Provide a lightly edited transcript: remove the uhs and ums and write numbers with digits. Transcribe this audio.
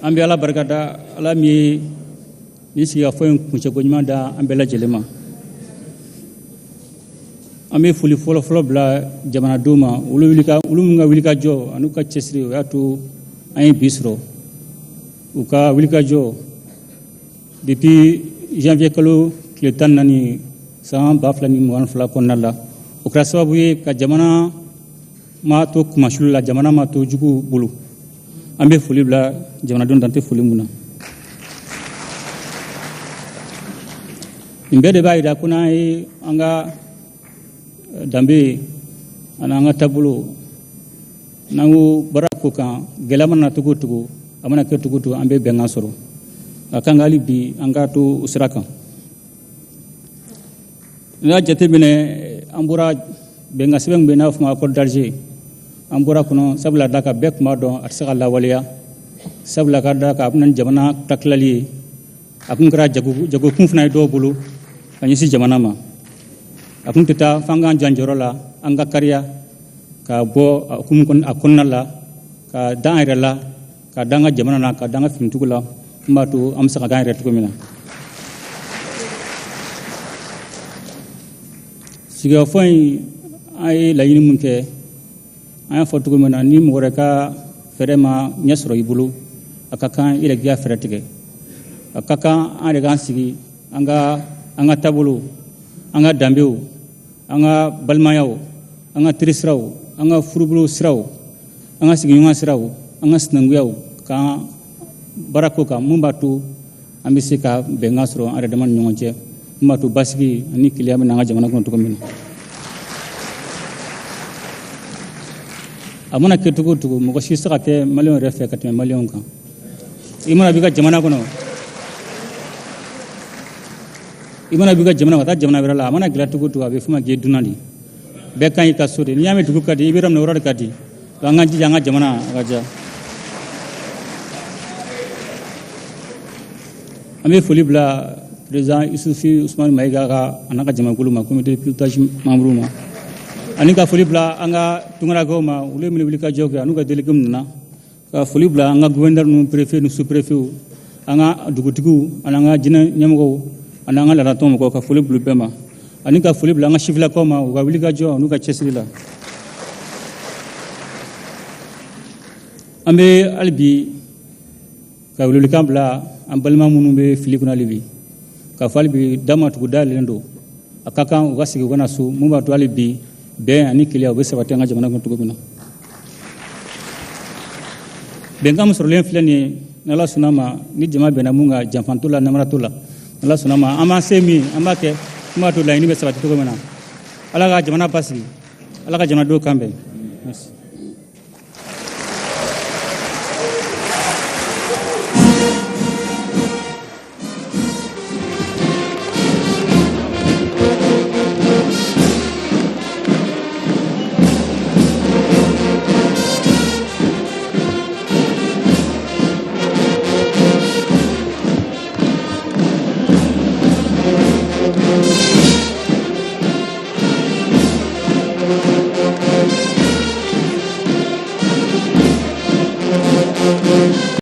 An bɛ Ala barikada, Ala min ye nin sigikafɔ in kuncɛko ɲuman da an bɛɛ lajɛlen ma. An bɛ foli fɔlɔfɔlɔ bila jamanadenw ma, olu minnu ka wulikajɔ an'u ka cɛsiri, o y'a to an ye bi sɔrɔ. U ka wulikajɔ depuis janvier kalo tile 14 san 2022 kɔnɔna la, o kɛra sababu ye ka jamana ma to kumasulu la, jamana ma to juguw bolo. An bɛ foli bila jamanadenw dan tɛ foli mun na. Nin bɛɛ de b'a jira ko n'an ye an ka danbe ani an ka taabolo, n'an ko baara ko kan, gɛlɛya mana na cogo o cogo, a mana kɛ cogo o cogo, an bɛ bɛnkan sɔrɔ. A kan ka hali bi an k'a to o sira kan. N'i y'a jateminɛ, an bɔra bɛnkan sɛbɛn min bɛ n'a fɔ ma accord d'Alger, an bɔra kɔnɔ sabula da kan bɛɛ tun b'a dɔn a tɛ se ka lawaleya, sabula ka da kan a bɛ na ni jamana tilatilali ye. A kun kɛra jagokun fana ye dɔw bolo ka ɲɛsin jamana ma. A kun tɛ taa f'an k'an jɔ an jɔyɔrɔ la, an ka kariya ka bɔ a kɔnɔna la, ka da an yɛrɛ la, ka da an ka jamana na, ka da an ka finitigiw la, min b'a to an bɛ se ka k'an yɛrɛ cogo min na. Sigikafɔ in, an ye laɲini min kɛ, an y'a fɔ cogo min na, ni mɔgɔ wɛrɛ ka fɛɛrɛ ma ɲɛ sɔrɔ i bolo, a ka kan i yɛrɛ k'i ka fɛɛrɛ tigɛ. A ka kan an yɛrɛ k'an sigi, an ka taabolo, an ka danbew, an ka balimayaw, an ka terisiraw, an ka furubolo siraw, an ka sigiɲɔgɔn siraw, an ka sinankuyaw, k'an baara ko kan, mun b'a to an bɛ se ka bɛnkan sɔrɔ an yɛrɛ dama ni ɲɔgɔn cɛ, mun b'a to basigi ani kelenya bɛ na an ka jamana kɔnɔ cogo min na. A mana kɛ cogo o cogo, mɔgɔ si tɛ se ka kɛ maliyɛnw yɛrɛ fɛ ka tɛmɛ maliyɛnw kan. I mana b'i ka jamana kɔnɔ, i mana b'i ka jamana ka taa jamana wɛrɛ la, a mana gɛlɛya cogo o cogo, a bɛ f'o ma k'i ye dunan de ye. Bɛɛ kan y'i ka so de. N'i y'a mɛn dugu ka di, i bɛ yɔrɔ min na, o yɔrɔ de ka di. An k'an jija an ka jamana a ka diya. An bɛ foli bila président Isufi Usumani Mayiga ka a n'a ka jamakulu ma, comité de pilotage membre ma, ani ka foli bila an ka tunkarankew ma, olu ye minnu wuli ka jɔ kɛ an'u ka délégué nana, ka foli bila an ka gouverneur ninnu, préfet ni sous-préfet, an ka dugutigiw ani an ka jinɛ ɲɛmɔgɔw ani an ka laadalaw mɔgɔw, ka foli bila bɛɛ ma, ani ka foli bila an ka sifilakaw ma, u ka wuli ka jɔ n'u ka cɛsiri la. An bɛ hali bi ka welewelekan bila an balima minnu bɛ fili kɔnɔ hali bi, k'a fɔ hali bi da ma tugu dayɛlɛlen don, a ka kan u ka segin u ka na so, mun b'a to hali bi bɛn ani kelenya u bɛ sabati an ka jamana kɔnɔ cogo min na. Bɛnkan min sɔrɔlen filɛ nin ye, n'Ala sɔnna ma, ni jama bɛnna mun kan, janfa t'o la, namara t'o la, n'Ala sɔnna ma, an b'an se min an b'a kɛ, mun b'a to laɲini bɛ sabati cogo min na. Ala ka jamana basigi, Ala ka jamanadenw kan bɛn. Merci.